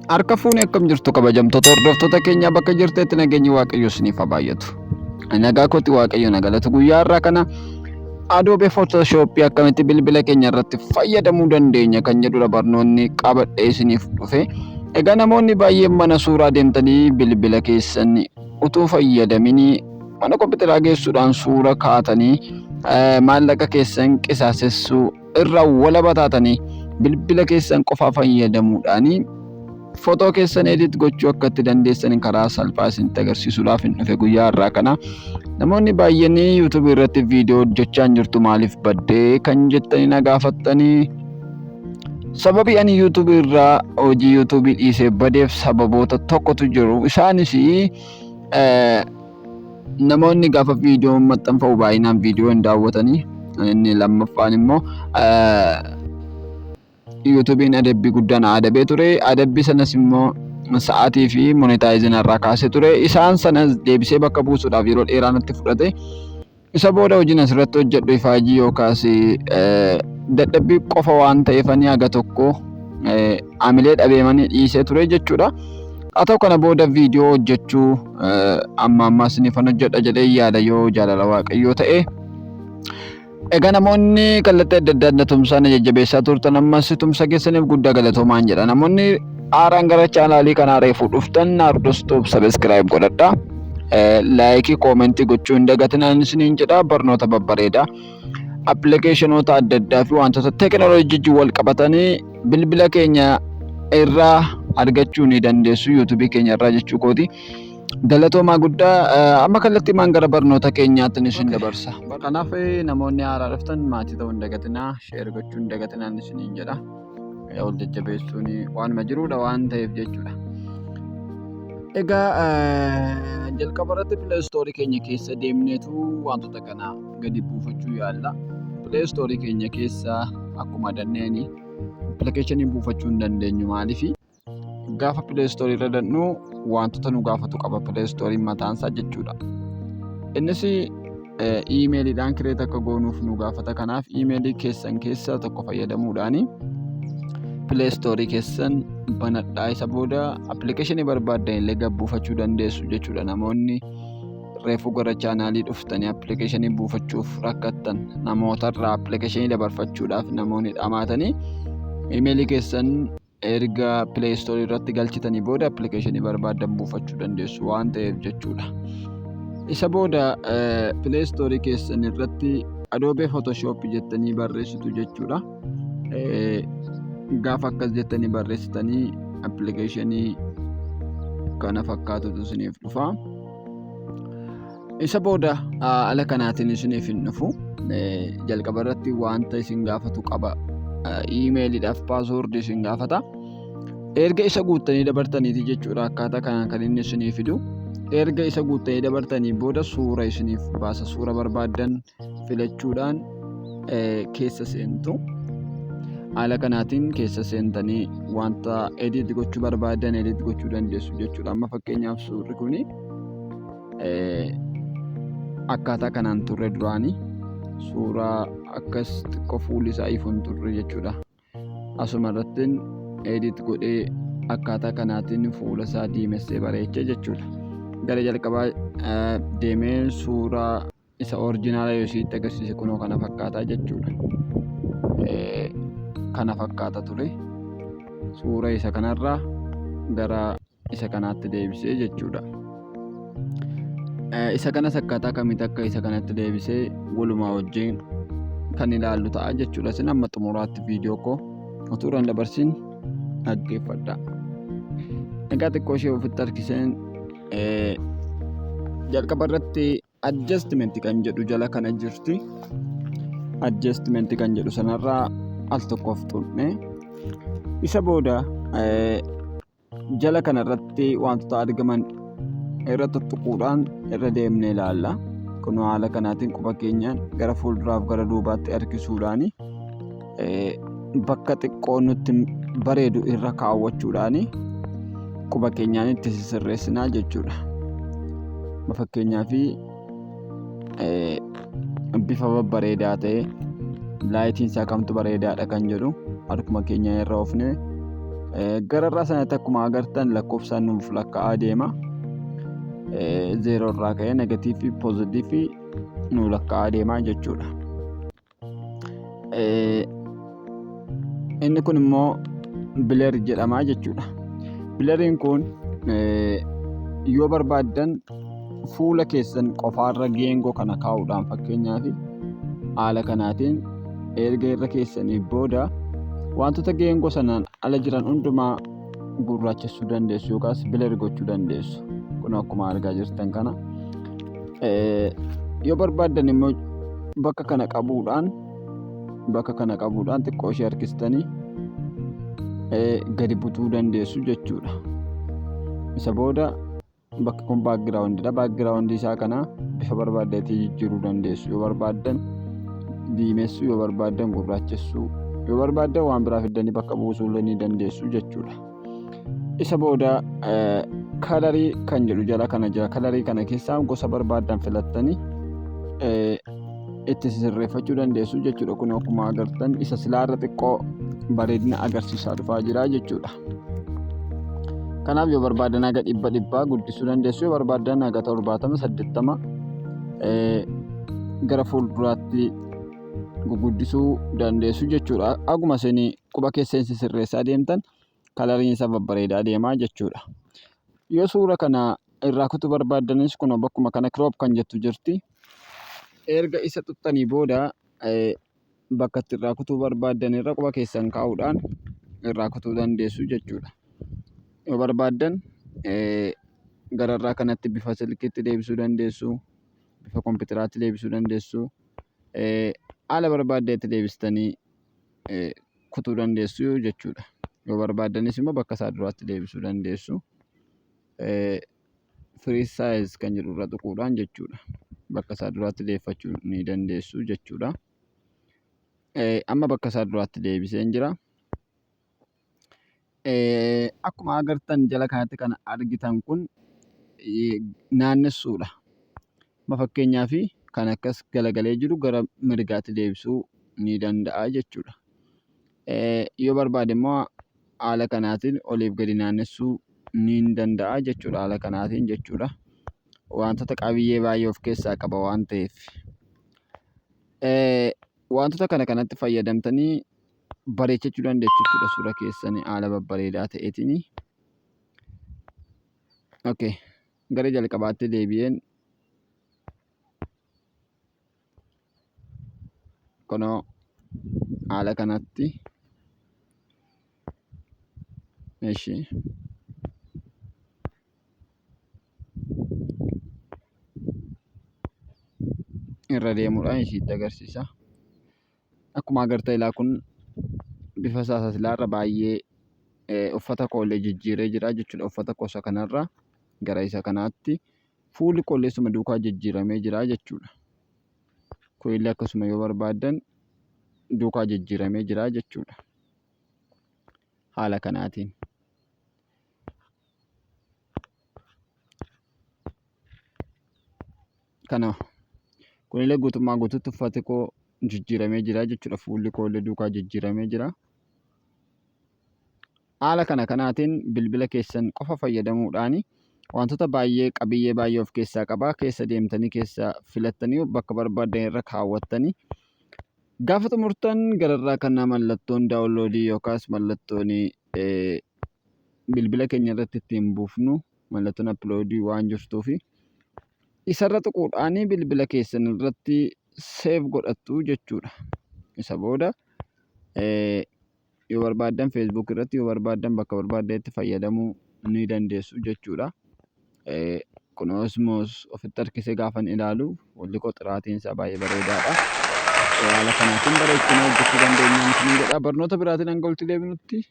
Harka fuunee akkam jirtu kabajamtoota hordoftoota keenyaa bakka jirtetti nageenyi Waaqayyo isiniif haa baay'atu. Nagaa kooti Waaqayyo na galatu guyyaa har'aa kana Adobe Photoshop akkamitti bilbila keenya irratti fayyadamuu dandeenya kan jedhudha barnoonni qabadhee isiniif dhufe. Egaa namoonni baay'een mana suuraa deemtanii bilbila keessan utuu fayyadaminii mana kompiitaraa geessuudhaan suura kaatanii maallaqa keessan qisaasessuu irraa walaba taatanii bilbila keessan qofaa fayyadamuudhaan footoo keessan edit gochuu akka itti dandeessan karaa salphaa isinitti agarsiisuudhaaf hin dhufe guyyaa har'aa kana. Namoonni baay'een YouTube irratti viidiyoo hojjechaa hin jirtu maaliif baddee kan jettanii na gaafattanii sababii ani YouTube irraa hojii YouTube dhiisee badeef sababoota tokkotu jiru. Isaanis namoonni gaafa viidiyoon maxxanfamu baay'inaan viidiyoo hin daawwatanii. Inni lammaffaan immoo YouTube'n adabbii guddaan adabee ture. Adabbii sanas immoo sa'aatii fi monetaayiziin irraa kaasee ture. Isaan sanas deebisee bakka buusuudhaaf yeroo dheeraa natti fudhate. Isa booda hojiin asirratti hojjedhu ifaajii yookaas dadhabbii qofa waan ta'eef ani haga tokko amilee dhabeemanii dhiisee ture jechuudha. Haa ta'u kana booda viidiyoo hojjechuu amma ammaa isiniifan hojjedha jedhee yaada yoo jaalala Waaqayyoo ta'e. Egaa namoonni kallattii adda addaan na tumsaan na jajjabeessaa turtan ammas tumsa keessaniif guddaa galatoomaan jedha. Namoonni haaraan gara chaanaalii kanaa reefuu dhuftan Naardos Tube subscribe godhadha. Laayikii koomentii gochuu hin dagatinaan isiniin jedha barnoota babbareedaa. Appilikeeshinoota adda addaa fi wantoota teekinooloojii wal qabatanii bilbila keenya irraa argachuu ni dandeessu yuutuubii keenya irraa jechuu kooti. Galatoomaa guddaa amma kallattii maan gara barnoota keenyaatti isin dabarsa. Kanaaf namoonni haaraa dhuftan maatii ta'uu hin dagatinaa, sheer gochuu hin dagatinaan isiniin jedha. Wal jajjabeessuun waanuma jiruudha waan ta'eef jechuudha. Egaa jalqaba irratti Play Store keenya keessa deemneetu wantoota kana gadi buufachuu yaalla. Play Store keenya keessa akkuma danneeni appilikeeshinii buufachuu hin dandeenyu maaliifi gaafa Play Store irra dannu wantoota nu gaafatu qaba Play Store mataan isaa jechuudha. Innis iimeeliidhaan kireet akka goonuuf nu gaafata. Kanaaf iimeelii keessan keessaa tokko fayyadamuudhaan Play Store keessan banadhaa. Isa booda appilikeeshinii barbaaddan illee gad buufachuu dandeessu jechuudha. Namoonni reefuu gara chaanaalii dhuftanii appilikeeshinii buufachuuf rakkattan namootarraa appilikeeshinii dabarfachuudhaaf namoonni dhamaatanii iimeelii keessan erga Play Store irratti galchitanii booda appilikeeshinii barbaaddan buufachuu dandeessu waan ta'eef jechuudha. Isa booda Play Store keessan irratti Adobe Photoshop jettanii barreessitu jechuudha. Gaafa akkas jettanii barreessitanii appilikeeshinii kana fakkaatutu isiniif dhufa. Isa booda ala kanaatiin isiniif hin dhufu. Jalqaba irratti wanta isin gaafatu qaba. Iimeeliidhaaf paaswoordii isin gaafata. Erga isa guuttanii dabartaniiti jechuudha akkaataa kanaan kan inni isinii fidu. Erga isa guuttanii dabartanii booda suura isiniif baasa. Suura barbaaddan filachuudhaan keessa seentu. Haala kanaatiin keessa seentanii wanta edit gochuu barbaaddan edit gochuu dandeessu jechuudha. Amma fakkeenyaaf suurri kuni akkaataa kanaan turre duraanii suuraa akkas xiqqoo fuulli isaa ifu hin turre jechuudha. Asuma irratti edit godhee akkaataa kanaatiin fuula isaa diimessee bareechee jechuudha. Gara jalqabaa deemee suuraa isa orijinaala yoo isinitti agarsiise kunoo kana fakkaataa jechuudha. Kana fakkaata ture. Suura isa kanarraa gara isa kanaatti deebisee jechuudha. Isa kanas akkaataa kamitti akka isa kanatti deebisee walumaa wajjin kan ilaallu ta'a jechuudha. Isin amma xumuraatti viidiyoo koo utuu irra hin dabarsin dhaggeeffadhaa. Egaa xiqqoo ishee ofitti harkiseen jalqaba irratti adjustment kan jedhu jala kana jirti. Adjustment kan jedhu sanarraa al tokkoof tuqne isa booda jala kanarratti wantoota argaman irra tuttuquudhaan irra deemnee ilaalla. Kunoo haala kanaatiin quba keenyaan gara fuulduraaf gara duubaatti harkisuudhaan bakka xiqqoo nutti bareedu irra kaawwachuudhaan quba keenyaan itti sisirreessinaa jechuudha. Fakkeenyaaf bifa babbareedaa ta'e laayitiin isaa kamtu bareedaadha kan jedhu harkuma keenyaan irra oofne Gararraa sanatti akkuma agartan lakkoofsaan nuuf lakkaa'aa deema. Zeeroo irraa ka'ee negatiivii poozitiivii nu lakkaa'aa deema jechuudha. Inni kun immoo blur jedhama jechuudha. Bluriin kun yoo barbaaddan fuula keessan qofaarra geengoo kana kaa'uudhaan, fakkeenyaaf haala kanaatiin erga irra keessanii booda, wantoota geengoo sanaan ala jiran hundumaa gurraachessuu dandeessu yookaas blur gochuu dandeessu. Kun akkuma argaa jirtan kana. Yoo barbaaddan immoo bakka kana qabuudhaan xiqqoo ishee harkistanii gadi butuu dandeessu jechuudha. Isa booda bakki kun backgroundiidha. Backgroundii isaa kana bifa barbaaddeetti jijjiiruu dandeessu. Yoo barbaaddan diimessuu, yoo barbaaddan gurraachessuu, yoo barbaaddan waan biraa fiddanii bakka buusuu illee ni dandeessu jechuudha. Isa booda colorii kan jedhu jala kana jira. Colorii kana keessaa gosa barbaaddan filattanii itti sirreeffachuu dandeessu jechuudha. Kun akkuma agartan isa silaarra xiqqoo bareedina agarsiisaa dhufaa jira jechuudha. Kanaaf yoo barbaadan haga 100 guddisuu dandeessu, yoo barbaadan haga 70, 80 gara fuulduraatti guguddisuu dandeessu jechuudha. Akkuma isin quba keessan sirreessaa deemtan coloriin isaa babbareedaa deemaa jechuudha. Yoo suura kana irraa kutuu barbaaddanis, kun bakkuma kana crop kan jettu jirti. Erga isa tuqxanii booda bakka itti irraa kutuu barbaaddan irra quba keessan kaa'uudhaan irraa kutuu dandeessu jechuudha. Yoo barbaaddan gararraa kanatti bifa silkiitti deebisuu dandeessu, bifa kompiitaraatti deebisuu dandeessu, haala barbaaddeetti deebistanii kutuu dandeessu jechuudha. Yoo barbaaddanis immoo bakka isaa duraatti deebisuu dandeessu. Free size kan jedhu irra tuquudhaan jechuudha. Bakka isaa duraatti deeffachuu ni dandeessu jechuudha. Amma bakka isaa duraatti deebiseen jira. Akkuma agartan jala kanatti kan argitan kun naannessuudha. Amma fakkeenyaaf kan akkas galagalee jiru gara mirgaatti deebisuu ni danda'a jechuudha. Yoo barbaade immoo haala kanaatiin oliif gadi naannessuu ni danda'a jechuudha, haala kanaatiin jechuudha. Wantoota qabiyyee baay'ee of keessaa qaba waan ta'eef. Wantoota kana kanatti fayyadamtanii bareechachuu dandeessu jechuudha suura keessanii haala babbareedaa ta'eetiin. Okay. Gara jalqabaatti deebi'een kunoo haala kanatti ishi irra deemuudhaan ishiitti agarsiisa. Akkuma agartan ilaa kun bifa isaa silaarra baay'ee uffata koollee jijjiiree jira jechuudha. Uffata gosa kanarra gara isa kanaatti fuulli koollee suma duukaa jijjiiramee jira jechuudha. Kunillee akkasuma yoo barbaaddan duukaa jijjiiramee jira jechuudha. Haala kanaatiin. Kana kunillee guutummaa guutuutti uffati koo jijjiiramee jira jechuudha. Fuulli koollee duukaa jijjiiramee jira. Haala kana kanaatiin bilbila keessan qofa fayyadamuudhaan wantoota baay'ee qabiyyee baay'ee of keessaa qaba. Keessa deemtanii keessa filattanii bakka barbaaddan irra kaawwattanii gaafa xumurtan gararraa kana mallattoon downloadii yookaas mallattoon bilbila keenya irratti ittiin buufnu, mallattoon uploadii waan jirtuufi isarra tuquudhaan bilbila keessan irratti save godhattu jechuudha. Isa booda yoo barbaaddan Facebook irratti, yoo barbaaddan bakka barbaaddetti fayyadamuu ni dandeessu jechuudha. Kun osmoos ofitti harkisee gaafan ilaalu fuulli koo xiraatiin isaa baay'ee bareedaadha. Haala kanaatiin bareechinee hojjechuu dandeenya isiniin jedha. Barnoota biraatiin hanga walitti deebinutti.